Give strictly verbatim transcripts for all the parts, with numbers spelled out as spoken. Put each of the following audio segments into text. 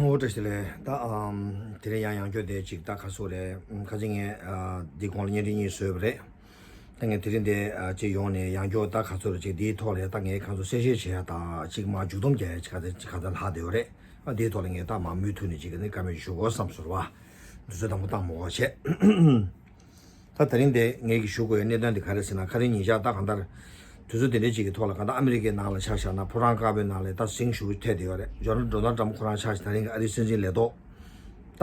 ཨོ་བཀྲ་ཤིས་བདེ་ལེགས། ད་ཨམ་དེ་རིང་ཡང་ཡང་བསྐྱར་དེ་ཅིག་ད་ག་ཚོད་རེད། ཨམ་ཁ་སང་ངས་ཨ་འདི་གོང་ལ་བརྙན་འཕྲིན་གཉིས་བཟོས་པ་རེད། ད་ངས་དེ་རིང་དེ་ཨ་ཅིག་ཡོང་ནས་ཡང་བསྐྱར་ད་ག་ཚོད་རེད་ཅིག་འདིའི་ཐོག་ལ་ད་ངས་གང་ཚོད་གསལ་བཤད་བྱེད་ཡ་ད་ཅིག་མ་མཇུག་སྡོམ་རྒྱག་ཡ་ཅིག་ག་ཚོད་ཅིག་ག་ཚོད་ལྷག་བསྡད་ཡོད་རེད། ཨ་འདིའི་ཐོག་ལ་ངས་ད་མ་མུ་མཐུད་ནས་ཅིག་ག་ནས་བཀའ་མོལ་ཞུ་དགོས་བསམ་སོང་བ། དུས་ཚོད་དང་པོ་བཏང་མ་དགོས་བྱས། ད་དེ་རིང་འདི་ངེད་ཀྱིས་ཞུ་དགོས་པའི་གནད་དོན་འདི་ག་རེ་ཟེར་ན། ཁ་རིང་ཉིན་ཞག་ད་གང་ལྟར་དུས་ཚོད་འདི་འདྲའི་ཅིག་གི་ཐོག་ལ་གང་ལྟར་ཨ་མི་རི་ཀའི་ནང་ལ་ཆ་བཞག་ན་ཕོ་བྲང་དཀར་པོའི་ནང་ལ་ད་ཟིང་ཞུ་ཐེབས་བསྡད་ཡོད་རེད། ཇོ་ནལ་ཌོ་ནལ་ཊམ་ཁོ་རང་ཆ་བཞག་ད་རིང་གི་ཨ་རིའི་སྲིད་འཛིན་ལས་ཐོག་ད་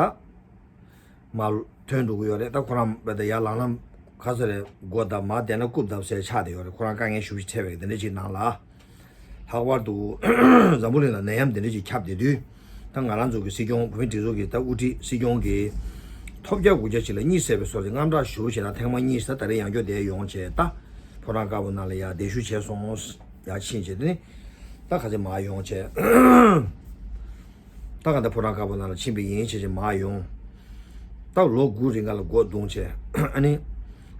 མར་ཐོན་འགྲོ་གི་ཡོད་རེད། ད་ཁོ་རང་བས་ད་ཡར་ལངས་ན་ག་ཚོད་རེད། མགོ་བརྡབ་མར་བསྡད་ན་རྐུབ་བརྡབ་ཟེར་ཆགས་བསྡད་ཡོད་རེད། ཁོ་རང་དཀའ་ངལ་ཞེ་པོ་ཅིག་འཕྲད་པའི་དེ་འདྲ་ཅིག་ནང་ལ། ལྷག་པར་དུ་འཛམ་བུ་གླིང་ལ་ནད་ཡམས་འདི་འདྲ་ཞིག་ཁྱབ་བསྡད་དུས། ད་ང་རང་ཚོ་གི་སྲིད་སྐྱོང་བོད་མིའི་སྒྲིག་འཛུགས་ཀྱི་ད་དབུ་ཁྲིད་སྲིད་སྐྱོང་གིས་ཐོབ་རྒྱག་དགོས་རྒྱ་ཅིག་ལ་གཉིད་སད་པའི་བཟོ་ཅིག་དངངས་སྐྲག་ཞེ་པོ་བྱས་ན་ཐེངས་མ་གཉིས་ད་ད་རེས་ཡང་བསྐྱར་དེ་ཡོང་བྱས་ད་ཕོ་བྲང་དཀར་པོ་ནང་ལ་ཡར་གདན་ཞུ་བྱས་སོང་། ཡར་ཕྱིན་བྱས་དེ་ནི་ད་ག་ཚོད་མར་ཡོང་བྱས། ད་ག་ད་ཕོ་བྲང་དཀར་པོ་ནང་ལ་ཕྱིན་པ་ཡིན་བྱས་བྱས་མར་ཡོང་། ད་ལོ་དགུ་རིང་ག་ལ་སྒོ་བརྡུངས་བྱས། ཨ་ནི་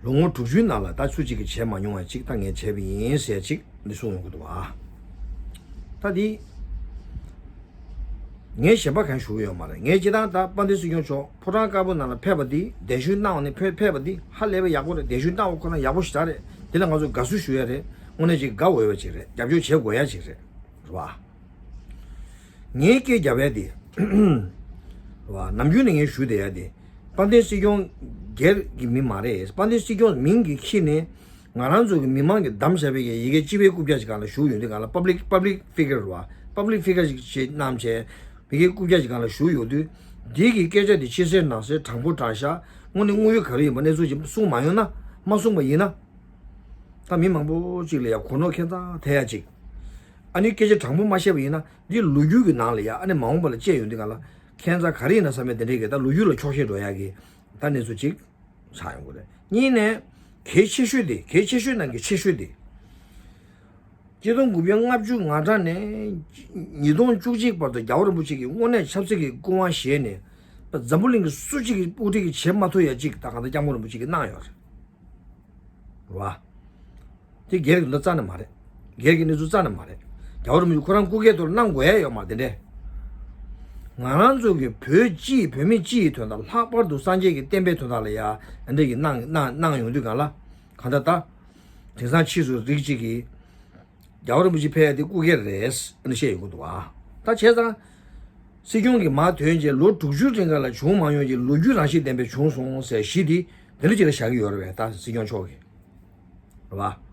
ལོ་ངོ་དྲུག་ཅུའི་ནང་ལ་ད་སུ་གཅིག་གིས་བྱས་མ་མྱོང་བ་ཅིག་ད་ངས་བྱས་པ་ཡིན་ཟེར་ཅིག་འདི་གསུངས་ཡོང་གི་འདུག་བ། ད་འདི་ངས་གཞན་པ་གང་ཞུ་གི་ཡོད་མ་རེད། ངས་སྤྱིར་བཏང་ད་དཔལ་ལྡན་སྲིད་སྐྱོང་མཆོག་ཕོ་བྲང་དཀར་པོ་ནང་ལ་ཕེབས་པ་འདི་གདན་ཞུ་གནང་བ་ནས་ཕེབས་ཕེབས་པ་འདི་ཧ་ལས་པའི་ཡག་པོ་རེད། གདན་ཞུ་གནང་བ་ཁོ་ན་ཡག་པོ་ཞེ་དྲག་རེད། འདི་ལ་ང་ཚོ་དགའ་བསུ་ཞུ་ཡ་རེད། དངོས་གནས་ཅིག་དགའ་འོས་པ་ཅིག་རེད། རྒྱབ་སྐྱོར་བྱེད་དགོས་ཡ་ཅིག་རེད། རེད་བ། ངའི་སྐད་རྒྱབ་ཡ་དེ། རེད་བ། ནམ་རྒྱུན་ནས་ངས་ཞུ་བསྡད་ཡ་དེ། དཔལ་ལྡན་སྲིད་སྐྱོང་སྒེར་གྱི་མི་མ་རེད། དཔལ་ལྡན་སྲིད་སྐྱོང་མིང་གི་ཁྱི་ནས་ང་རང་ཚོ་གི་མི་མང་གི་བདམས་བཞག་པའི་གི་ཡི་གེ་སྤྱི་པའི་རྐུབ་བཀྱག་ཅིག་སྒང་ལ་བཞུགས་ཡོང་དུས་སྒང་ལ། པབ་ལིག་པབ་ལིག་ཕི་གར་རེད་བ། པབ་ལིག་ཕི་གར་ཅིག་བྱས་གནང་བྱས་ཡི་གེ་རྐུབ་བཀྱག་ཅིག་སྒང་ལ་བཞུགས་ཡོང་དུས། འདི་གི་སྐད་ཆ་འདི་ཕྱི་གསལ་ནང་གསལ་དྲང་པོ་དྲང་བཞག་དངོས་གནས་དངོས་ཡོད་ག་རེ་ཡིན་པ་གནས་ཚུལ་ཅིག་གསུངས་མ་ཡོང་ན། མ་གསུངས་པ་ཡིན་ན། ད་མི་མང་པོ་ཅིག་ལ་ཡ་གོ་ནོར་ཁྱད་མཚར་ཐེབས་ཡ་ཅིག་ཨ་ནི་སྐད་ཆ་དྲང་པོ་མ་བཤད་པ་ཡིན་ན། འདི་ལོ་རྒྱུས་ཀྱི་ནང་ལ་ཡ་ཨ་ནི་མ་འོངས་པ་ལ་བཅད་ཡོང་དུས་སྒང་ལ་ཁྱད་མཚར་ག་རེ་ཡིན་ན་བསམ་པའི་དེ་འདྲའི་གི་ད་ལོ་རྒྱུས་ལ་འཁྱོག་བཤད་འགྲོ་ཡ་གི་ད་གནས་ཚུལ་ཅིག་ཆགས་ཡོང་གི་རེད། གཉིས་ནས་གལ་ཆེ་ཤོས་དེ། གལ་ཆེ་ཤོས་ནང་གི་ཆེ་ཤོས་དེ། ཆིག་སྟོང་དགུ་བརྒྱ་ལྔ་བཅུ་ང་གྲངས་ནས་ཉིས་སྟོང་བཅུ་གཅིག་བར་དུ་རྒྱལ་བ་རིན་པོ་ཆེ་གིས་དངོས་གནས་ཆབ་སྲིད་ཀྱི་སྐུ་དབང་བཞེས་ནས། འཛམ་བུ་གླིང་གི་སུ་གཅིག་གིས་དབུ་ཁྲིད་ཀྱིས་བྱེད་མ་ཐུབ་ཡ་ཅིག་ད་གང་ལྟར་སྐྱབས་མགོན་རིན་པོ་ཆེ་གིས་གནང་ཡོད་རེད། རེད་བ། དེ་སྒེར་གྱི་འདི་རྩ་ནས་མ་རེད། སྒེར་གྱི་གནས་ཚུལ་རྩ་ནས་མ་རེད། རྒྱལ་བ་རིན་པོ་ཆེ་ཁོ་རང་སྐུ་སྒེར་ཐོག་གནང་དགོས་ཡ་ཡོད་མ་རེད་དེ་འདྲས། ང་རང་ཚོ་གི་བོད་སྤྱིའི་བོད་མི་སྤྱིའི་དོན་དག་ལྷག་པར་དུ་སངས་རྒྱས་ཀྱི་བསྟན་པའི་དོན་དག་ལ་ཡ་འདི་འདྲས་ཀྱི་གནང་གནང་གནང་ཡོང་དུས་སྒང་ལ། གང་ལྟར་ད་དེང་སང་ཕྱིས་སུ་རིགས་གཅིག་གིས་རྒྱལ་བ་རིན་པོ་ཆེ་ཕེབས་ཡ་དེ་སྐུ་སྒེར་རེད་ཨ་ནི་བཤད་ཡོང་གི་འདུག་བ། ད་བྱས་ཙང་། སྲིད་སྐྱོང་གིས་མར་ཐོན་རྗེས་ལོ་དྲུག་ཅུའི་རིང་ག་ལ་བྱུང་མ་མྱོང་གི་ལོ་རྒྱུས་རང་བཞིན་ལྡན་པའི་བྱུང་སོང་ཟེར་གཞི་དེ་འདི་འདྲ་ཅིག་ལ་བཞག་གི་ཡོད་རེད་པས། ད་སྲིད་སྐྱོང་མཆོག་གིས། རེད་བ།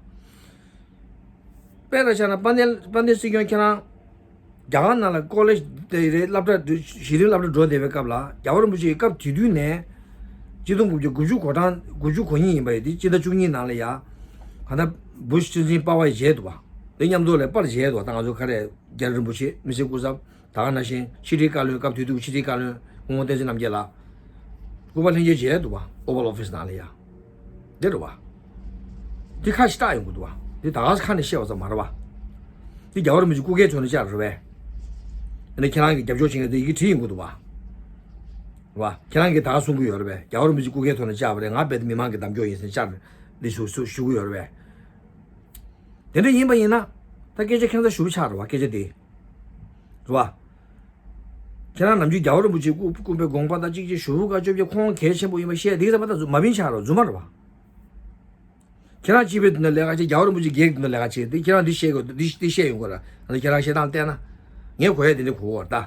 དཔེར་ན་ཆ་ན་དཔལ་ལྡན་དཔལ་ལྡན་སྲིད་སྐྱོང་ཁྱེད་རང་རྒྱ་གར་ནང་ལ་ཀོ་ལེཇ་དེ་རེད། སློབ་གྲྭ་གཞི་རིམ་སློབ་གྲྭ་འགྲོ་བསྡད་པའི་སྐབས་ལ། རྒྱལ་བ་རིན་པོ་ཆེ་གི་སྐབས་དེ་དུས་ནས་ཆིག་སྟོང་དགུ་བརྒྱ་དགུ་བཅུ་གོ་གྲངས་དགུ་བཅུ་གོ་གཉིས་ཡིན་པ་ཡིན་དུས་སྤྱི་ཟླ་བཅུ་གཉིས་ནང་ལ་ཡ། གང་ལྟར་བུ་ཤི་སྲིད་འཛིན་པ་བ་ཡིས་བྱས་འདུག་བ། དེ་མཉམ་དུ་ལ་པར་བྱས་འདུག་བ། ད་ང་ཚོ་ག་རེ་རྒྱལ་བ་རིན་པོ་ཆེ་མི་སེར་སྐུ་ཚབ། ད་ག་ནང་བཞིན་ཕྱི་དྲིལ་བཀའ་བློན། སྐབས་དེ་དུས་ཕྱི་དྲིལ་བཀའ་བློན་སྐུ་ངོ་བསྟན་འཛིན་རྣམ་རྒྱལ་ལགས། སྐུ་པར་ལྷན་རྒྱས་མཇལ་འདུག་བ། ཨོ་ཝལ་ཨོ་ཕི་སི་ནང་ལ་ཡ། དེ་རེད་བ། དེ་ཁ་ཞེ་དྲག་ཡོང་གི་འདུག་བ། དེ་ད་ག་ཁ་ནས་བཤད་པ་ཙམ་མ་རེད་བ། དེ་རྒྱལ་བ་རིན་པོ་ཆེ་སྐུ་སྒེར་ཐོག་ནས་བཅར་རེད་བས། ཨ་ནི་ཁྱེད་རང་གིས་རྒྱབ་སྐྱོར་བྱེད་མཁན་དེ་ཡི་གེ་བྲིས་ཡོང་གི་འདུག་བ། རེད་བ། ཁྱེད་རང་གིས་ད་ག་གསུང་གི་ཡོད་རེད་བས། རྒྱལ་བ་རིན་པོ་ཆེ་སྐུ་སྒེར་ཐོག་ནས་བཅར་བ་རེད། ང་རྦད་དེ་མི་མང་གི་གདམ་སྐྱོར་ཡིན་ཟེར་བཅར་འདི་ཞུ་ཞུ་ཞུ་གི་ཡོད་རེད་བས། དེ་འདྲ་ཡིན་པ་ཡིན་ན། ད་སྐད་ཆ་ཁྱད་མཚར་ཞེ་པོ་ཆགས་རེད་བ། སྐད་ཆ་དེ། རེད་བ། ཁྱེད་རང་ནམ་རྒྱུན་རྒྱལ་བ་རིན་པོ་ཆེ་སྐུ་སྐུ་པའི་དགོངས་པ་དང་གཅིག་གཅིག་ཞུ་བུ་དཀར་བཅོ་བརྒྱད་ཁོང་གལ་ཆེན་པོ་ཡིན་པ་བཤད་དེ་ག་ཙམ་པ་ད་མ་བིན་ཆགས་རོགས་རྫུན་མ་རེད་བ། ཁྱེད་རང་སྤྱི་པའི་དོན་དུ་ལས་ཀ་བྱེད། རྒྱལ་བ་རིན་པོ་ཆེ་སྒེར་གྱི་དོན་དུ་ལས་ཀ་བྱེད་དེ། ཁྱེད་རང་འདི་བཤད་དགོས་འདི་འདི་བཤད་ཡོང་དགོས་ར། ཨ་ནི་ཁྱེད་རང་བཤད་སྟངས་བལྟས་ན། ངས་གོ་ཡ་དེ་འདྲ་གོ་གོ་ར་ད།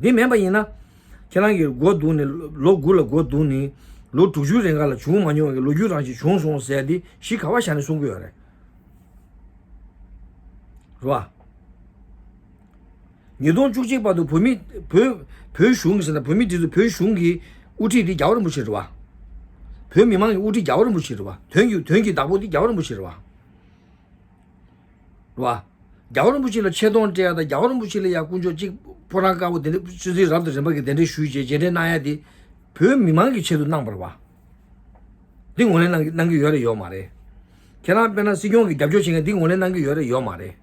འདི་མིན་པ་ཡིན་ན། ཁྱེད་རང་གིས་སྒོ་བརྡུངས་ནས་ལོ་དགུ་ལ་སྒོ་བརྡུངས་ནས་ལོ་དྲུག་ཅུའི་རིང་ག་ལ་བྱུང་མ་མྱོང་བའི་ལོ་རྒྱུས་རང་བཞིན་བྱུང་སོང་ཟེར་ཏེ་གཞི་ག་བ་བཞག་ནས་གསུང་གི་ཡོད་རེད། རེད་བ། ཉིས་སྟོང་བཅུ་གཅིག་བར་དུ་བོད་མི་བོད་བོད་གཞུང་གི་ཟེར་ན་བོད་མི་འདི་ཚོ་བོད་གཞུང་གི་དབུ་ཁྲིད་འདི་རྒྱལ་བ་རིན་པོ་ཆེ་རེད་བ། བོད་མི་མང་གི་དབུ་ཁྲིད་རྒྱལ་བ་རིན་པོ་ཆེ་རེད་བ། དོན་གྱི་དོན་གྱི་བདག་པོ་འདི་རྒྱལ་བ་རིན་པོ་ཆེ་རེད་བ། རེད་བ། རྒྱལ་བ་རིན་པོ་ཆེ་ལ་ཆེ་མཐོང་སྤྲད་ཡ་དང་རྒྱལ་བ་རིན་པོ་ཆེ་ལ་ཡ་དཀོན་མཆོག་གཅིག་ཕོ་བྲང་དཀར་པོ་དེ་འདྲ་སྲིད་འཛིན་རབ་དང་རིམ་པ་གི་གདན་འདྲེན་ཞུས་རྗེས་རྗེས་དྲན་གནང་ཡ་དེ་བོད་མི་མང་གི་ཆེད་དུ་གནང་བ་རེད་བ། འདི་ངོས་ལེན་གནང་གི་གནང་གི་ཡོད་རེད་ཡོད་མ་རེད། ཁྱེད་རང་དཔེར་ན་སྲིད་སྐྱོང་གི་རྒྱབ་སྐྱོར་བྱེད་མཁན་འདི་ངོས་ལེན་གནང་གི་ཡོད་རེད་ཡོད་མ་རེད།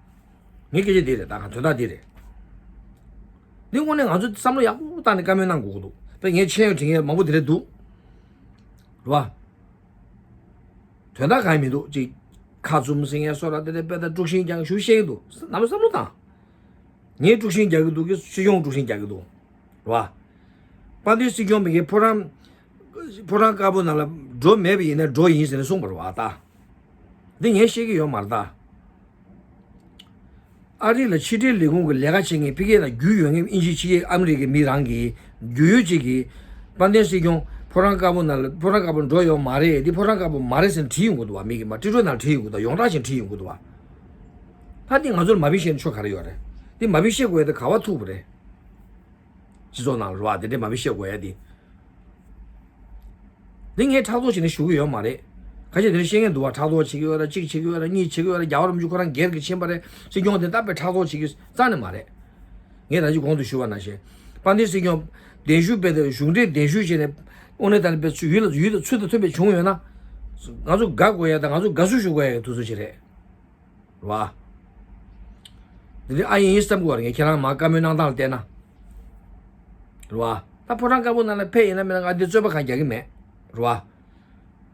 ངའི་སྐད་ཆ་འདི་རེད། ད་ག་དོན་དག་འདི་རེད། འདི་དངོས་གནས་ང་ཚོ་བསམ་བློ་ཡག་པོ་བཏང་ནས་བཀའ་མོལ་གནང་དགོས་ཀྱི་འདུག་དཔེ་ངས་མཆན་ཡང་བྲིས་མཁན་མང་པོ་དེ་འདྲ་འདུག་རེད་བ། དོན་དག་གང་ཡང་མི་འདུག་ཅིག་ཁ་བཙུམ་ཟེར་མཁན་སོགས་ལ་དེ་འདྲ་དཔེ་ད་དཀྲུག་ཤིང་རྒྱག་ཞུ་བཤད་ཀྱི་འདུག་ནམ་བསམ་བློ་བཏང་། ངས་དཀྲུག་ཤིང་རྒྱག་གི་འདུག་གི་སྲིད་སྐྱོང་དཀྲུག་ཤིང་རྒྱག་གི་འདུག་བ། དཔལ་ལྡན་སྲིད་སྐྱོང་མི་གི་ཕོ་བྲང་ཕོ་བྲང་དཀར་པོ་ནང་ལ་འགྲོ་མེད་པ་ཡིན་ན་འགྲོ་ཡིན་ཟེར་ནས་གསུངས་པ་རེད་བ་ད། འདི་ངས་བཤད་ཀྱི་ཡོད་མ་རེད་ད། ཨ་རི་ལ་ཕྱི་འབྲེལ་ལས་ཁུངས་ཀྱི་ལས་ཀ་བྱེད་མཁན་ཕ་གི་ལ་རྒྱུས་ཡོད་མཁན་དབྱིན་ཇི་ཕྱི་རྒྱལ་ཨ་མི་རི་ཀའི་མི་རང་གིས་རྒྱུས་ཡོད་ཅིག་གིས་དཔལ་ལྡན་སྲིད་སྐྱོང་ཕོ་བྲང་དཀར་པོ་ནང་ལ་ཕོ་བྲང་དཀར་པོ་འགྲོ་ཡོད་མ་རེད། འདི་ཕོ་བྲང་དཀར་པོ་མ་རེད་ཟེར་ནས་བྲིས་ཡོང་གི་འདུག་བ། མི་གིས་མ་ཊི་ཝི་ཊར་ནང་བྲིས་ཡོང་གི་འདུག་ཡོངས་གྲགས་ཅན་བྲིས་ཡོང་གི་འདུག་བ། ད་འདི་ང་ཚོར་མ་ཕི་བཤད་ན་ཆོ་ག་རེ་ཡོད་རེད། འདི་མ་ཕི་བཤད་དགོས་ཡ་དེ་ག་བ་ཐུག་པ་རེད། སྤྱི་ཚོགས་ནང་ལ་རེད་བ། དེ་འདྲས་མ་ཕི་བཤད་དགོས་ཡ་དེ། འདི་ངས་ཕྲག་དོག་བྱས་ནས་ཞུ་གི་ཡོད་མ་རེད། ཁ་ཤས་དེ་འདྲས་བཤད་མཁན་འདུག་བ། ཕྲག་དོག་བྱེད་ཀྱི་ཡོད་ར་གཅིག་བྱེད་ཀྱི་ཡོད་ར་གཉིས་བྱེད་ཀྱི་ཡོད་ར། རྒྱལ་བ་རིན་པོ་ཆེ་ཁོ་རང་སྒེར་གྱི་ཕྱིན་པ་རེད། སྲིད་སྐྱོང་དེ་ད་དཔེ་ཕྲག་དོག་བྱེད་ཀྱི་རྩ་ནས་མ་རེད། ངས་ད་ཅི་གོང་དུ་ཞུ་བ་ནང་བཞིན་དཔལ་ལྡན་སྲིད་སྐྱོང་གདན་ཞུ་དཔེ་དེ་གཞུང་འབྲེལ་གདན་ཞུ་བྱས་ནས་དངོས་གནས་ད་ནི་དཔེ་ཚུལ་ཡུལ་ལ་ཡུལ་དང་ཚུལ་དང་མཐུན་པའི་བྱུང་ཡོད་ན། ང་ཚོ་དགའ་དགོས་ཡ་དང་ང་ཚོ་དགའ་བསུ་ཞུ་དགོས་ཡ་གི་དུས་ཚོད་ཅིག་རེད། རེད་བ། འདི་འདྲ་ཨ་ཡིན་ཡིན་བསམ་གི་བ་རེད། ངས་ཁྱེད་རང་མར་བཀའ་མོལ་གནང་སྟངས་ལ་བལྟས་ན། རེད་བ། ད་ཕོ་བྲང་དཀར་པོ་ནང་ལ་ཕེབས་ཡིན་ན་མིན་ན་ང་འདི་རྩོད་པ་གང་རྒྱག་གི་མེད། རེད་བ།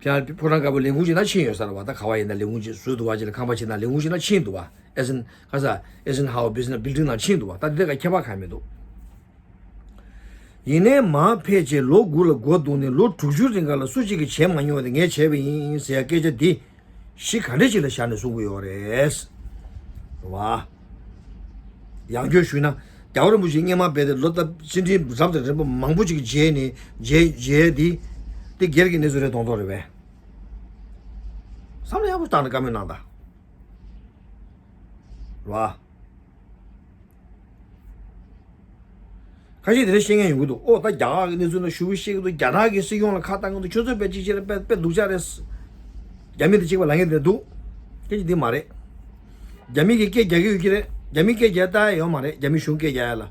ཁྱེད་རང་ཕོ་བྲང་དཀར་པོ་ལས་ཁུངས་ཅིག་ནང་ཕྱིན་ཡོད་ས་རེད་བ། ད་ག་བ་ཡིན་ན་ལས་ཁུངས་ཅིག་ཟུར་དུ་བ་ཅིག་ལ་ཁང་པ་ཅིག་ནང་ལས་ཁུངས་ཅིག་ནང་ཕྱིན་འདུག་བ། Eisenhower Business Building ནང་ཕྱིན་འདུག་བ། ད་འདི་ག་ཁྱད་པར་གང་མི་འདུག་ཡིན་ནའི་མར་ཕེབས་རྗེས་ལོ་དགུ་ལ་འགོ་བཙུགས་ནས་ལོ་དྲུག་ཅུ་རིང་ག་ལ་སུ་གཅིག་གིས་བྱས་མ་མྱོང་བ་དེ་ངས་བྱས་པ་ཡིན་ཟེར་ཡ་སྐད་ཆ་འདི་གཞི་ག་འདྲ་ཞིག་ལ་བཞག་ནས་གསུང་གི་ཡོད་རེད། རེད་བ། ཡང་བསྐྱར་ཞུས་ན་རྒྱལ་བ་རིན་པོ་ཆེ་སྔོན་མ་རྦད་དེ་ལོ་ལྟར་ཕྱི་འབྲེལ་རབ་དང་རིམ་པ་མང་པོ་ཅིག་མཇལ་ནས་མཇལ་མཇལ་འདི་དེ་སྒེར་གྱི་གནས་ཚུལ་རེད་མདོག་མདོག་རེད་པས། བསམ་བློ་ཡག་པོ་བཏང་ནས་བཀའ་མོལ་གནང་དང་། རེད་བ། ཁ་ཤས་དེ་འདྲ་བཤད་མཁན་ཡོང་གི་འདུག་ཨོ་ད་རྒྱ་གར་གྱི་གནས་ཚུལ་ལ་ཞུ་བ་བཤད་ཀྱི་འདུག་རྒྱ་ནག་གི་སྲིད་སྐྱོང་ལ་ཁ་བཏང་གི་འདུག་ཁྱོད་ཚོ་དཔེ་ཅིག་བྱས་ན་དཔེ་དཔེ་སྡུག་ཅག་རེད། རྒྱ་མི་དང་གཅིག་པ་ལབ་མཁན་དེ་འདུག་སྐད་ཆ་འདི་མ་རེད། རྒྱ་མི་གིས་སྐད་རྒྱག་གི་ཡོད་ཀྱི་རེད། རྒྱ་མི་སྐད་རྒྱག་ལྟ་ཡ་ཡོད་མ་རེད། རྒྱ་མི་གཞུང་སྐད་རྒྱག་ཡ་ལ།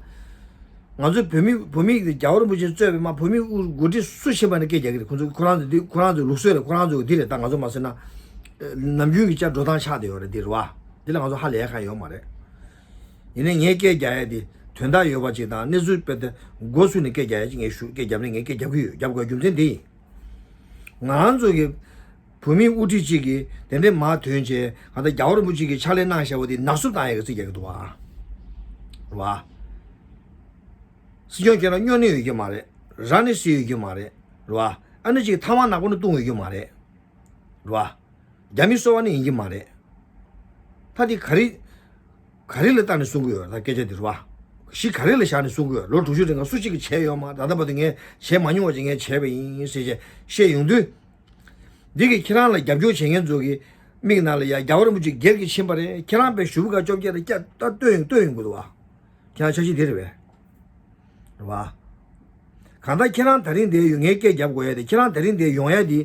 ང་ཚོ་བོད་མི་བོད་མི་རྒྱལ་བ་རིན་པོ་ཆེ་གཙོས་པའི་མ་བོད་མི་དབུ་འགོ་ཁྲིད་སུ་ཕྱིན་པ་ནས་སྐད་རྒྱག་གི་རེད། ཁོ་ཚོ་ཁོ་རང་ཚོ་འདི་ཁོ་རང་ཚོའི་ལུགས་སྲོལ་རེད། ཁོ་རང་ཚོ་འདི་རེད། ད་ང་ཚོ་མ་ཟེར་ན་ནམ་རྒྱུན་གྱི་ཅག་འགྲོ་སྟངས་ཆགས་བསྡད་ཡོད་རེད། འདི་རེད་བ། འདི་ལ་ང་ཚོ་ཧ་ལས་ཡ་གང་ཡོད་མ་རེད། ཡིན་ནའི་ངས་སྐད་རྒྱག་ཡ་དེ་དོན་དག་ཡོད་པ་ཅིག་དང་གནས་ཚུལ་དཔེ་དེ་མགོ་ཚུགས་ནས་སྐད་རྒྱག་ཡ་ཅིག་ངས་ཞུ་སྐད་རྒྱབ་ནས་ངས་སྐད་རྒྱབ་ཀྱི་ཡོད། རྒྱབ་དགོས་རྒྱུ་མཚན་འདི་ཡིན། ང་རང་ཚོ་གི་བོད་མིའི་དབུ་ཁྲིད་ཅིག་གིས་དེ་འདྲའི་མར་ཐོན་བྱས་གང་ལྟར་རྒྱལ་བ་རིན་པོ་ཆེ་གིས་ཕྱག་ལས་གནང་བཞག་པ་དེ་ནག་བསུབ་བཏང་ཡ་གི་རྩིས་རྒྱག་གི་འདུག་བ། རེད་བ། སྲིད་སྐྱོང་ཁྱེད་རང་སྨྱོ་ནི་ཡོད་ཀྱི་མ་རེད། ར་ནི་སི་ཡོད་ཀྱི་མ་རེད། རེད་བ། ཨ་ནི་ཅིག་ཐ་མག་ནག་པོ་ནི་བཏུང་ཡོད་ཀྱི་མ་རེད། རེད་བ། རྒྱ་མི་སོ་བ་ནི་ཡིན་གྱི་མ་རེད། ད་དེ་ག་རེ། ག་རེ་ལ་བལྟས་ནས་གསུང་གི་ཡོད་ད་སྐད་ཆ་དེ་རེད་བ། གཞི་ག་རེ་ལ་བཞག་ནས་གསུང་གི་ཡོད། ལོ་དྲུག་ཅུ་རིང་ག་སུ་གཅིག་གིས་བྱས་ཡོད་མ་ད་ལྟ་བར་དུ་ངས་བྱས་མ་མྱོང་བ་ཅིག་ངས་བྱས་པ་ཡིན་ཟེར་བྱས་བཤད་ཡོང་དུས། འདི་གིས་ཁྱེད་རང་ལ་རྒྱབ་སྐྱོར་བྱེད་མཁན་ཚོ་གི་མིག་ནང་ལ་ཡ་རྒྱལ་བ་རིན་པོ་ཆེ་སྒེར་གྱི་ཕྱིན་པ་རེད། ཁྱེད་རང་དཔེ་ཞུ་བ་ག་བཅོ་བརྒྱད་དང་བརྒྱ་ད་སྟོན་ཡོང་སྟོན་ཡོང་གི་འདུག་བ། ཁྱེད་རང་འཆར་གཞི་དེ་རེད་པས། རེད་བ། གང་ལྟར་ཁྱེད་རང་ད་རིང་འདིར་ཡོང་ངས་སྐད་རྒྱབ་དགོས་ཡ་དེ་ཁྱེད་རང་ད་རིང་འདིར་ཡོང་ཡ་དེ།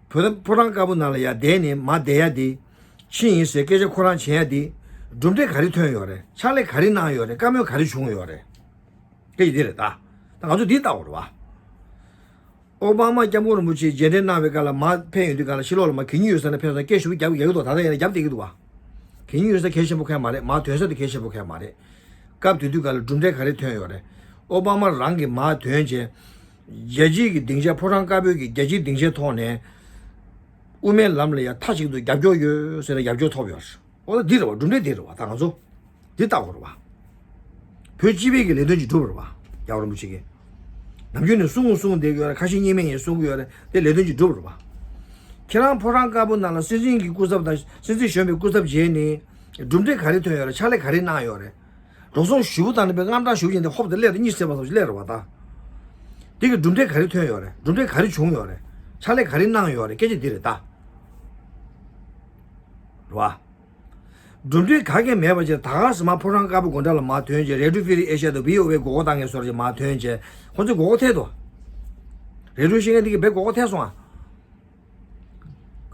བོད་ཕོ་བྲང་དཀར་པོ་ནང་ལ་ཡ་བསྡད་ནས་མར་བསྡད་ཡ་དེ། ཕྱིན་ཡིན་ཟེར་སྐད་ཆ་ཁོ་རང་བྱེད་ཡ་དེ། གྲུབ་འབྲས་ག་རེ་ཐོན་ཡོད་རེད། ཕྱག་ལས་ག་རེ་གནང་ཡོད་རེད། བཀའ་མོལ་ག་རེ་བྱུང་ཡོད་རེད། སྐད་ཆ་འདི་རེད་ད། ད་ང་ཚོ་འདི་ལྟ་བ་རེད་བ། ཨོ་བྷ་མ་སྐྱབས་མགོན་རིན་པོ་ཆེ་མཇལ་འཕྲད་གནང་བའི་སྐབས་ལ་མར་ཕེབས་ཡོང་དུས་སྒང་ལ་ཕྱི་ལོགས་ལ་མར་གད་སྙིགས་ཡོད་ས་ནས་ཕེབས་སོང་། སྐད་ཞུ་རྒྱབ་རྒྱག་གི་འདུག་ད་ལྟ་ཡིན་ན་རྒྱབ་བསྡད་ཀྱི་འདུག་བ། གད་སྙིགས་ཡོད་ས་གལ་ཆེན་པོ་གང་ཡང་མ་རེད། མར་ཐོན་ས་དེ་གལ་ཆེན་པོ་གང་ཡང་མ་རེད། སྐབས་དེ་དུས་སྒང་ལ་གྲུབ་འབྲས་ག་རེ་ཐོན་ཡོད་རེད། ཨོ་བྷ་མ་རང་གིས་མར་ཐོན་བྱས། རྒྱལ་སྤྱིའི་གི་སྡིངས་ཆ་ཕོ་བྲང་དཀར་པོའི་གི་རྒྱལ་སྤྱིའི་སྡིངས་ཆའི་ཐོག་ནས། དབུ་མའི་ལམ་ལ་ཡང་མཐའ་གཅིག་ཏུ་རྒྱབ་སྐྱོར་ཡོད་ཟེར་ནས་རྒྱབ་སྐྱོར་ཐོབ་ཡོད་རེད། འོ་ད་འདི་རེད་བ། གྲུབ་འབྲས་འདི་རེད་བ། ད་ང་ཚོ་འདི་ལྟ་དགོས་རེད་བ། བོད་སྤྱི་པའི་གི་ལས་དོན་ཅིག་སྒྲུབ་རེད་བ། རྒྱལ་བ་རིན་པོ་ཆེ་གིས་ནམ་རྒྱུན་ནས་གསུང་གསུང་བསྡད་ཀྱི་ཡོད་རེད། ཁ་ཞེ་གཉིས་མེད་ངས་གསུང་གི་ཡོད་རེད། དེ་ལས་དོན་ཅིག་སྒྲུབ་རེད་བ། ཁྱེད་རང་ཕོ་བྲང་དཀར་པོ་ནང་ལ་སྲིད་འཛིན་གྱི་སྐུ་ཚབ་དང་སྲིད་འཛིན་གཞོན་པའི་སྐུ་ཚབ་བྱས་ནས་གྲུབ་འབྲས་ག་རེ་ཐོན་ཡོད་རེད། ཕྱག་ལས་ག་རེ་གནང་ཡོད་རེད། འགྲོ་སོང་ཞེ་པོ་བཏང་ནས་དཔེ་དངངས་སྐྲག་ཞེ་པོ་ཅིག་འདི་ཧོབ་ཏེ་སླེབས་ཏེ་གཉིད་སད་པ་ཙམ་ཞིག་སླེབས་རེད་བ་ད། འདི་གི་གྲུབ་འབྲས་ག་རེ་ཐོན་ཡོད་རེད། གྲུབ་འབྲས་ག་རེ་བྱུང་ཡོད་རེད། ཕྱག་ལས་ག་རེ་གནང་ཡོད་རེད། སྐད་ཆ་འདི་རེད་ད། རེད་བ། གྲུབ་འབྲས་ག་གེ་མེད་པ་ཅིག་ད་ག་སེ་མར་ཕོ་བྲང་དཀར་པོ་སྒོ་འགྲམ་ལ་མར་ཐོན་བྱས་རེ་ཌི་ཡོ་ཕི་རི་ཨེ་ཤ་ཡ་དང་བྷི་ཨོ་ཨེ་མགོ་སྐོར་བཏང་མཁན་ཚོ་ཅིག་མར་ཐོན་བྱས་ཁོང་ཚོས་མགོ་སྐོར་ཐེབས་འདུག་རེ་ཌི་ཡོ་བཤད་མཁན་འདི་གིས་དཔེ་མགོ་སྐོར་ཐེབས་སོང་ཨ།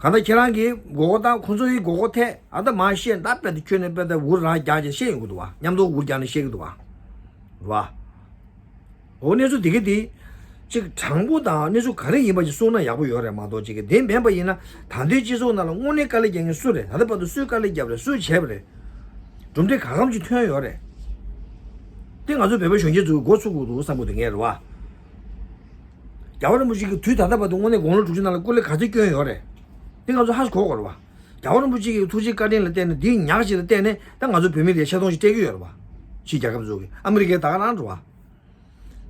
གང་ལྟར་ཁྱེད་རང་གིས་མགོ་སྐོར་བཏང་། ཁོང་ཚོ་ཡིས་མགོ་སྐོར་ཐེབས། ཨ་ད་མར་བཤད་ད་དཔེ་དེ་ཁྱོད་ནས་དཔེ་དེ་འུར་རང་རྒྱག་བྱས་བཤད་ཡོང་གི་འདུག་བ། མཉམ་དུ་འུར་རྒྱག་ནས་བཤད་ཀྱི་འདུག་བ། རེད་བ། འོ་གནས་ཚུལ་དེ་ག་དེ། ཅིག་དྲང་པོ་དང་གནས་ཚུལ་ག་རེ་ཡིན་པ་ཅིག་གསུངས་ན་ཡག་པོ་ཡོད་རེད་མ་གཏོགས་ཅིག་གི་དེ་མིན་པ་ཡིན་ན་ད་ལྟའི་སྤྱི་ཚོགས་ནང་ལ་དངོས་གནས་དཀའ་ལས་རྒྱག་མཁན་སུ་རེད། ད་ལྟ་བར་དུ་སུས་དཀའ་ལས་བརྒྱབ་རེད། སུས་བྱས་པ་རེད། གྲུབ་འབྲས་ག་གམ་ཅིག་ཐོན་ཡོད་རེད། དེ་ང་ཚོ་བོད་པའི་གཞོན་སྐྱེས་ཚོས་འགོ་ཚུགས་དགོས་འདུག་བསམ་གྱི་འདུག་ངས་རེད་བ། རྒྱལ་བ་རིན་པོ་ཆེ་གི་དུས་ད་ལྟ་བར་དུ་དངོས་གནས་དགུང་ལོ་དྲུག་ཅུ་ནང་ལ་སྐུ་ལས་ག་ཚོད་བསྐྱོན་ཡོད་རེད། དེ་ང་ཚོ་ཧ་གོ་དགོས་རེད་བ། རྒྱལ་བ་རིན་པོ་ཆེ་གི་ཐུགས་རྗེ་བཀའ་དྲིན་ལ་བརྟེན་ནས་འདིའི་ཉག་ཅིག་ལ་བརྟེན་ནས་ད་ང་ཚོ་བོད་མི་ལ་ཆེ་མཐོང་ཞིག་སྤྲད་ཀྱི་ཡོད་རེད་བ། ཕྱིའི་རྒྱལ་ཁབ་ཚོ་གི་ཨ་མི་རི་ཀའི་ད་ག་རང་འགྲོ་བ།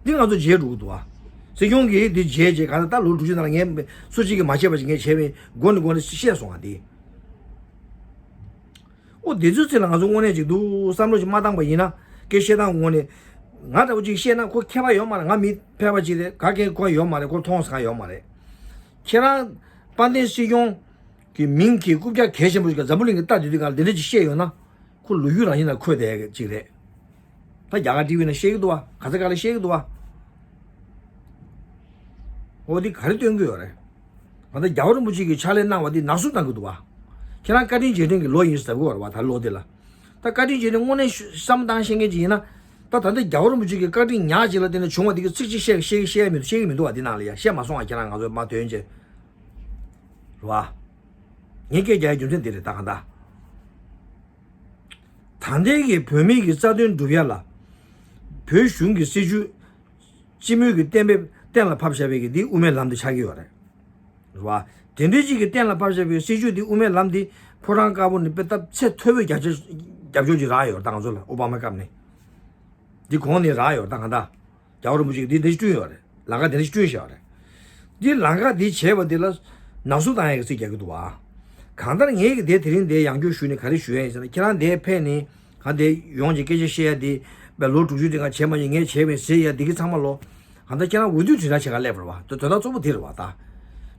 འདི་ང་ཚོ་བརྗེད་འགྲོ་གི་འདུག་བ། སྲིད་སྐྱོང་གིས་འདི་བརྗེད་བྱས་གང་ལྟར་ད་ལོ་དྲུག་ཅུ་ནང་ལ་ངས་སུ་གཅིག་གིས་མ་བྱས་པ་ཞིག་ངས་བྱས་པའི་མགོ་ནས་མགོ་ནས་བཤད་སོང་བ་འདི། ཨོ་དེ་ཚོའི་ཚེ་ལ་ང་ཚོ་དངོས་གནས་ཅིག་འདུག་བསམ་བློ་ཞིག་མ་བཏང་པ་ཡིན་ན། སྐད་བཤད་སྟངས་དངོས་གནས། ང་འདྲ་བོ་ཅིག་བཤད་ན་ཁོ་ཁྱད་པར་ཡོད་མ་རེད། ང་མི་ཕལ་པ་ཅིག་རེད། ག་གེ་ཁོ་ཡོད་མ་རེད། ཁོ་མཐོང་ས་གང་ཡོད་མ་རེད། ཁྱེད་རང་དཔལ་ལྡན་སྲིད་སྐྱོང་གི་མིང་གི་རྐུབ་བཀྱག་གལ་ཆེན་པོ་ཞིག་འཛམ་བུ་གླིང་གི་ལྟ་དུས་དུས་གང་ལ་འདི་འདྲ་ཅིག་བཤད་ཡོད་ན། ཁོ་ལོ་རྒྱུས་རང་བཞིན་ལ་འཁོད་བསྡད་ཅིག་རེད། ད་རྒྱ་གར་ཊི་ཝི་ནང་བཤད་ཀྱི་འདུག་བ། ག་ས་ག་ལ་བཤད་ཀྱི་འདུག་བ། འོ་འདི་ག་རེ་སྟོན་གྱི་ཡོད་རེད། ང་ད་རྒྱལ་བ་རིན་པོ་ཆེ་གིས་ཕྱག་ལས་གནང་བ་འདི་ནག་བསུབ་བཏང་གི་འདུག་བ། ཁྱེད་རང་བཀའ་དྲིན་རྗེས་དྲན་གྱི་ལོ་ཡིན་ཟེར་གྱི་ཡོད་རེད་བ། ད་ལོ་འདི་ལ། ད་བཀའ་དྲིན་རྗེས་དྲན་དངོས་གནས་ཤུ་བསམ་བཏང་ཤེས་མཁན་ཅིག་ཡིན་ན། ད་ད་ལྟ་རྒྱལ་བ་རིན་པོ་ཆེ་གི་བཀའ་དྲིན་ཉག་ཅིག་ལ་བརྟེན་ནས་བྱུང་བ་འདི་གི་ཚིག་གཅིག་བཤད་བཤད་བཤད་ཡ་མི་འདུག་བཤད་ཀྱི་མི་འདུག་བ། འདི་ནང་ལ་ཡ་བཤད་མ་སོང་བ། ཁྱེད་རང་ང་ཚོ་མ་དོན་བྱས། རེད་བ། ངས་སྐད་རྒྱག་ཡ་རྒྱུ་མཚན་འདི་རེད། ད་གང་ལྟར། ད་ལྟའི་གི་བོད་མི་གི་རྩ་དོན་སྒྲུབ་ཡ་ལ། བོད་གཞུང་གི་སྲིད་བྱུས་སྤྱི་མོས་ཀྱི་གཏན་འབེབས་གཏན་ལ་ཕབ་བཞག་པའི་གི་འདི་དབུ་མའི་ལམ་དུ་ཆགས་ཀྱི་ཡོད་རེད། རེད་བ། དེ་འདྲའི་ཅིག་གི་གཏན་ལ་ཕབ་བཞག་པའི་སྲིད་བྱུས་འདི་དབུ་མའི་ལམ་འདི་ཕོ་བྲང་དཀར་པོ་ནས་དཔེ་སྟབས་ཚད་མཐོ་པོའི་རྒྱབ་སྐྱོར་རྒྱབ་སྐྱོར་ཅིག་རག་ཡོད་རེད། ད་ང་ཚོ་ལ་ཨོ་བྷ་མ་སྐབས་ནས། འདི་གོང་ནས་རག་ཡོད་རེད། ད་གང་ལྟར། རྒྱལ་བ་རིན་པོ་ཆེ་གིས་འདི་འདི་བསྐྲུན་ཡོད་རེད། ལམ་ཁ་འདི་འདྲ་བསྐྲུན་བཞག་ཡོད་རེད། འདི་ལམ་ཁ་འདི་བྱས་པ་འདི་ལ་ནག་བསུབ་བཏང་ཡག་གི་ཚིག་རྒྱག་གི་འདུག་བ། གང་ལྟར་ངས་གི་འདི་དེ་རིང་འདི་ཡང་བསྐྱར་ཞུས་ནས་ག་རེ་ཞུ་ཡ་ཡིན་ཟེར་ན། ཁྱེད་རང་འདི་ཕེབས་ནས་གང་འདི་ཡོང་ཅིག་སྐད་ཆ་བཤད་ཡ་འདི་བས་ལོ་དྲུག་ཅུ་འདི་ག་བྱས་མ་ཡིན། ངས་བྱས་པས་ཟེར་ཡ་འདི་གི་ཚང་མ་ལོ། གང་ལྟར་ཁྱེད་རང་འོས་བསྡུ་དྲིལ་བསྒྲགས་བྱེད་ག་སླེབས་རེད་བ། དོན་དག་གཙོ་བོ་དེ་རེད་བ། ད་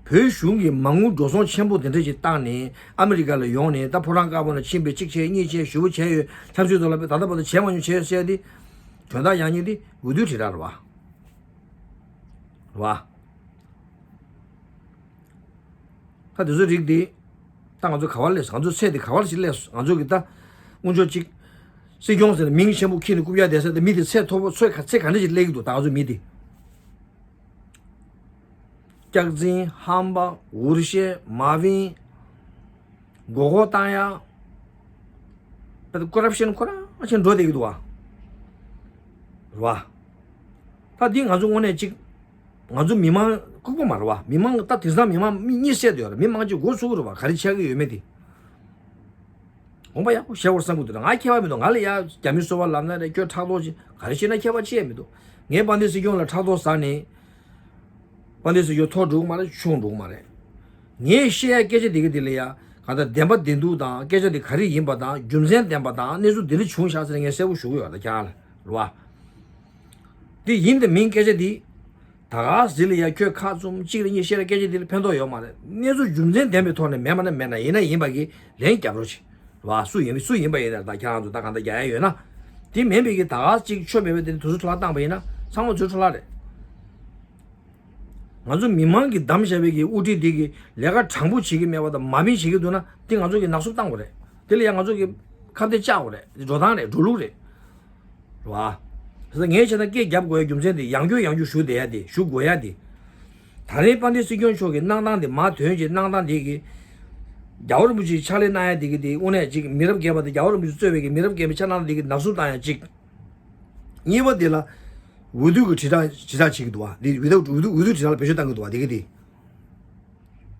བོད་གཞུང་གིས་མ་དངུལ་འགྲོ་སོང་ཆེན་པོ་འདི་འདྲ་ཅིག་བཏང་ནས་ཨ་མི་རི་ཀ་ལ་ཡོང་ནས། ད་ཕོ་བྲང་དཀར་པོ་ནང་ཕྱིན་པས་གཅིག་བྱས་གཉིས་བྱས་ཞུ་བ་བྱས་ཡོད། ཆབ་སྲིད་ཐོག་ལ་ད་ལྟ་བར་དུ་བྱས་མ་མྱོང་བྱས་ཟེར་ཡ་འདི། དོན་དག་ཡང་སྙིང་འདི་འོས་བསྡུ་དྲིལ་བསྒྲགས་རེད་བ། རེད་བ། ད་དེ་ཚོའི་རིགས་འདི། ད་ང་ཚོ་ག་བ་སླེབས་སོང་། ང་ཚོ་ཚད་འདི་ག་བ་ཞིག་སླེབས་སོང་། ང་ཚོ་གི་ད་དཀོན་མཆོག་གཅིག་སྲིད་སྐྱོང་ཟེར་ནས་མིང་ཆེན་པོ་ཁྱེར་ནས་རྐུབ་བཀྱག་བསྡད་ས་དེ། མི་དེ་ཚད་མཐོ་པོ་ཚད་ག་ཚད་ག་འདྲ་ཞིག་སླེབས་ཀྱི་འདུག་ད་ང་ཚོ་མི་དེ། སྐྱག་རྫུན། ཧམ་པ། འུར་བཤད། མ་བིན། མགོ་སྐོར་བཏང་ཡ། ད་ཀོ་རབ་ཤན་ཁོ་རང་ཆེན་འགྲོ་བསྡད་ཀྱི་འདུག་བ། རེད་བ། ད་འདི་ང་ཚོ་དངོས་གནས་གཅིག་ང་ཚོ་མི་མང་ལྐུགས་པ་མ་རེད་བ། མི་མང་ད་དེང་སང་མི་མང་མི་གཉིད་སད་དུ་ཡོད་རེད། མི་མང་གཅིག་མགོ་ཚོས་ཀྱི་རེད་བ། ག་རེ་ཆགས་ཀྱི་ཡོད་མེད་དེ། དགོངས་པ་ཡག་པོ་བཞེས་དགོས་བསམ་གྱི་འདུག་ང་ཁྱད་པར་མི་འདུག་ང་ལ་ཡ་རྒྱ་མི་སོ་པ་ལབ་ན་རེད། ཁྱོད་ཕྲག་དོག་ཅིག་ག་རེ་བཤད་ན་ཁྱད་པར་ཅི་ཡང་མི་འདུག་ངས་དཔལ་ལྡན་སྲིད་སྐྱོང་ལ་ཕྲག་དོག་ཟ་ནས། དཔལ་ལྡན་སྲིད་སྐྱོང་མཐོ་འགྲོ་གི་མ་རེད། ཆུང་འགྲོ་གི་མ་རེད། ངས་བཤད་ཡ་སྐད་ཆ་དེ་ག་དེ་ལ་ཡ་གང་ལྟར་བདེན་པ་བདེན་ཐུག་དང་། སྐད་ཆ་དེ་ག་རེ་ཡིན་པ་དང་། རྒྱུ་མཚན་ལྡན་པ་དང་། གནས་ཚུལ་འདི་འདྲ་བྱུང་བཞག་ཟེར་ངས་གསལ་པོ་ཞུ་གི་ཡོད་རེད་ཁྱེད་རང་ལ། རེད་བ། འདི་ཡིན་དང་མིན་སྐད་ཆ་འདི། ད་ག་ཟིག་ལ་ཡ་ཁྱོད་ཁ་བཙུམ་གཅིག་རེ་གཉིས་བཤད་ན་སྐད་ཆ་འདི་ལ་ཕན་ཐོགས་ཡོད་མ་རེད། གནས་ཚུལ་རྒྱུ་མཚན་ལྡན་པའི་ཐོག་ནས་མེད་པ་ན་མེད་ན་ཡིན་ན་ཡིན་པ་གི་ལན་རྒྱབ་རོགས་བྱེད། རེད་བ། སུ་ཡིན་སུ་ཡིན་པ་ཡིན་ན་ད་ཁྱེད་རང་ཚོ་ད་གང་ལྟར་རྒྱག་ཡ་ཡོད་ན། དེ་མིན་པའི་གི་ད་ག་གཅིག་ཆོ་མེད་པའི་དེ་དུས་ཚོད་འཕྲོ་བརླག་བཏང་པ་ཡིན་ན་ཚང་མ་ཚོའི་འཕྲོ་བརླག་རེད། ང་ཚོ་མི་མང་གིས་བདམས་བཞག་པའི་གི་དབུ་ཁྲིད་འདི་གིས་ལས་ཀ་དྲང་པོ་བྱེད་ཀྱི་མེད་པ་དང་། མ་དཔེ་བྱེད་ཀྱི་འདུག་ན་དེ་ང་ཚོ་གིས་ནག་བསུབ་བཏང་དགོས་རེད། དེ་ལ་ཡང་ང་ཚོ་གིས་ཁ་གཏད་བཅག་དགོས་རེད། འགྲོ་སྟངས་རེད། འགྲོ་ལུགས་རེད། རེད་བ། ད་ངས་བྱས་ན་སྐད་རྒྱབ་དགོས་ཡ་རྒྱུ་མཚན་དེ་ཡང་བསྐྱར་ཡང་བསྐྱར་ཞུ་བསྡད་ཡ་དེ། ཞུ་དགོས་ཡ་དེ། ད་རེས་དཔལ་ལྡན་སྲིད་སྐྱོང་མཆོག་གི་གནང་སྟངས་དེ། མ་དོན་གྱི་གནང་སྟངས་དེ་གིས་རྒྱལ་བ་རིན་པོ་ཆེའི་ཕྱག་ལས་གནང་ཡ་དེ་གིས་དེ་དངོས་གནས་ཅིག་མི་རབས་རྒན་པ་དེ། རྒྱལ་བ་རིན་པོ་ཆེ་གཙོས་པའི་གི་མི་རབས་རྒན་པའི་ཕྱག་ནང་དེ་གིས་ནག་བསུབ་བཏང་ཡ་གཅིག་གཉིས་པ་དེ་ལ་འོས་བསྡུ་གི་དྲིལ་བསྒྲགས་དྲིལ་བསྒྲགས་བྱེད་ཀྱི་འདུག་བ། འདི་འོས་བསྡུ་འོས་བསྡུ་འོས་བསྡུ་དྲིལ་བསྒྲགས་ལ་བེད་སྤྱོད་བཏང་གི་འདུག་བ། དེ་གི་དེ།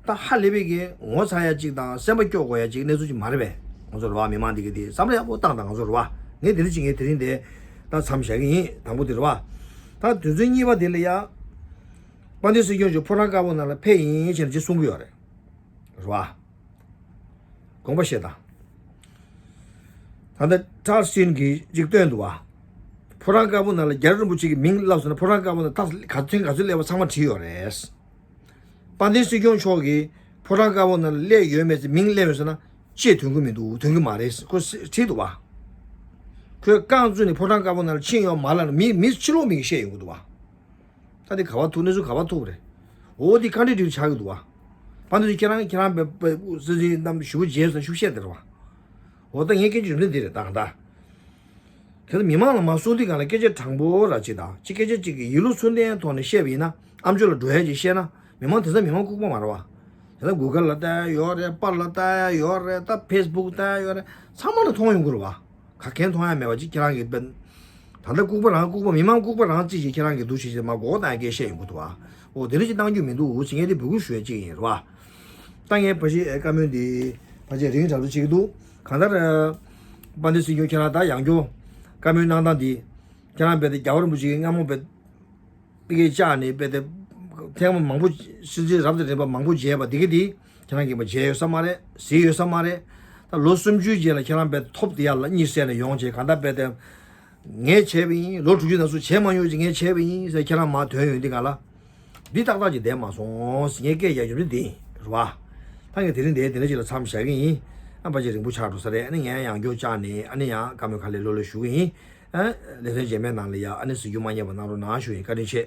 ད་ཧ་ལས་པའི་གི་ངོ་ཚ་ཡ་གཅིག་དང་སེམས་པ་སྐྱོ་དགོས་ཡ་གཅིག་གནས་ཚུལ་གཅིག་མ་རེད་པས། ང་ཚོ་རེད་བ། མི་མང་འདི་གི་དེ་བསམ་བློ་ཡག་པོ་བཏང་དང་། ང་ཚོ་རེད་བ། ངས་དེ་འདྲ་གཅིག་ངས་དེ་རིང་དེ་ད་མཚམས་བཞག་གི་ཡིན། དང་པོ་དེ་རེད་བ། ད་དུས་ཚོད་གཉིས་པ་དེ་ལ་ཡ་དཔལ་ལྡན་སྲིད་སྐྱོང་མཆོག་ཕོ་བྲང་དཀར་པོ་ནང་ལ་ཕེབས་ཡིན་ཟེར་ནས་ཅིག་གསུང་གི་ཡོད་རེད། རེད་བ། དགོངས་པ་བཞེས་དང་། ད་ལྟ་ཊར་སིན་གྱིས་ཅིག་བཏོན་འདུག་བ། ཕོ་བྲང་དཀར་པོ་ནང་ལ་རྒྱལ་བ་རིན་པོ་ཆེ་གི་མིང་བསླབས་སོང་ན་ཕོ་བྲང་དཀར་པོ་ནང་ད་ག་ཐེངས་ག་ཚོད་སླེབས་པ་ཚང་མ་བྲིས་ཡོད་རེད། དཔལ་ལྡན་སྲིད་སྐྱོང་མཆོག་གིས་ཕོ་བྲང་དཀར་པོ་ནང་ལ་སླེབས་ཡོད་མེད་ཟེར་མིང་སླེབས་ཡོད་ཟེར་ན་ཅིག་དོན་གྱི་མི་འདུག་དོན་གྱི་མ་རེད། ཁོས་བྲིས་འདུག་བ། ཁོས་རྐང་བཙུགས་ནས་ཕོ་བྲང་དཀར་པོ་ནང་ལ་ཕྱིན་ཡོད་མ་ལབ་ན་མི་མི་ཕྱི་ལོགས་མི་གིས་བཤད་ཡོང་གི་འདུག་བ། ད་དེ་ག་བ་ཐུག་གནས་ཚུལ་ག་བ་ཐུག་རེད། འོ་དེ་ཀོན་ཊྲ་ཌིག་ཊི་ཆགས་ཀྱི་འདུག་བ། དཔལ་ལྡན་ཁྱེད་རང་ཁྱེད་རང་པའི་པའི་སྲིད་འཛིན་རྣམས་ཞུ་བ་བརྗེད་སོང་ཤུགས་བཤད་དེ་རེད་བ། འོ་ད་ངས་སྐད་ཆ་རྒྱུ་མཚན་འདི་རེད། ད་ག་ད། གལ་སྲིད་མི་མང་ལ་མ་གསུང་དུས་གང་ལ་སྐད་ཆ་དྲང་པོ་ར་ཅིག་དང་། ཅིག་སྐད་ཆ་ཅིག་གི་ཡིད་བློ་ཚུར་འདྲེན་ཐོག་ནས་བཤད་པ་ཡིན་ན། ཨ་མཆོག་ལ་འགྲོ་ཡ་ཅིག་བཤད་ན། མི་མང་དེང་སང་མི་མང་ལྐུགས་པ་མ་རེད་བ། དེ་ལ་གུ་གལ་ལ་ལྟ་ཡ་ཡོད་རེད། པར་ལ་ལྟ་ཡ་ཡོད་རེད། ད་ཕེ་སི་བུག་ལྟ་ཡ་ཡོད་རེད། ཚང་མ་ལ་མཐོང་ཡོང་གི་རེད་བ། ག་གེ་མཐོང་ཡ་མེད་པ་ཅིག་ཁྱེད་རང་གིས་དཔེ། ད་ལྟ་ལྐུགས་པ་རང་ལྐུགས་པ། མི་མང་ལྐུགས་པ་རང་རྩིས་ཀྱིས་ཁྱེད་རང་གིས་འདུ་ཤེས་བྱེད་མ་གོ་བ་དང་སྐད་བཤད་ཡོང་གི་འདུག་བ། འོ་དེ་འདྲ་ཅིག་གནང་རྒྱུ་མི་འདུག་ཟེར་ངས་དེ་འབོད་སྐུལ་ཞུ་ཡ་ཅིག་ཡིན་རེད་བ། ད་ངས་ཕལ་ཆེར་བཀའ་མོལ་འདི་ཕལ་ཆེར་རིང་དྲགས་པོ་བྱེད་ཀྱི་འདུག་གང་ལྟར། དཔལ་ལྡན་སྲིད་སྐྱོང་ཁྱེད་རང་ད་ཡང་སྐྱོ། བཀའ་མོལ་གནང་སྟངས་འདི་ཁྱེད་རང་རྦད་དེ་རྒྱལ་བ་རིན་པོ་ཆེ་གི་མངའ་འོག་རྦད་དེ་སྐད་བཅག་ནས་རྦད་དེ་ཐེངས་མ་མང་པོ་ཕྱིན་ཆད་རབ་དང་རིམ་པ་མང་པོ་མཇལ་བ་འདི་ག་འདི་ཁྱེད་རང་གིས་མ་མཇལ་ཡོད་ས་མ་རེད། གཟིགས་ཡོད་ས་མ་རེད། ད་ལོ་སུམ་ཅུའི་རྗེས་ལ་ཁྱེད་རང་རྦད་དེ་ཐོབ་དེ་ཡར་ལ་གཉིད་སད་ནས་ཡོང་བྱས་གང་ལྟར་རྦད་དེ་ངས་བྱས་པ་ཡིན། ལོ་དྲུག་ཅུ་ནང་སུ་བྱས་མ་ཡོང་ཅིག་ངས་བྱས་པ་ཡིན་ཟེར་ཁྱེད་རང་མར་ཐོན་ཡོང་འདི་ག་ལ། འདི་ཏག་ཏག་ཅིག་བསྡད་མ་སོང་ཟེར་ངས་སྐད་རྒྱག་རྒྱུ་འདི་འདི་རེད་བ། ད་ངས་དེ་རིང་འདིར་འདི་འདྲ་ཅིག་ལ་མཚམས་བཞག་གི་ཡིན། ཨ་ཕལ་ཆེར་རིང་པོ་ཆགས་འགྲོ་ས་རེད། ཨ་ནི་ངས་ཡང་བསྐྱར་བཅར་ནས་ཨ་ནི་ཡང་བཀའ་མོལ་ག་ལེར་ལོག་ལོག་ཞུ་གི་ཡིན། ཨ་ལེ་ཚན་རྗེས་མའི་ནང་ལ་ཡ་ཨ་ནི་གཟིགས་རྒྱུ་མ་བསྙེལ་བ་གནང་རོགས་གནང་ཞུ་ཡིན། བཀའ་དྲིན་ཆེ།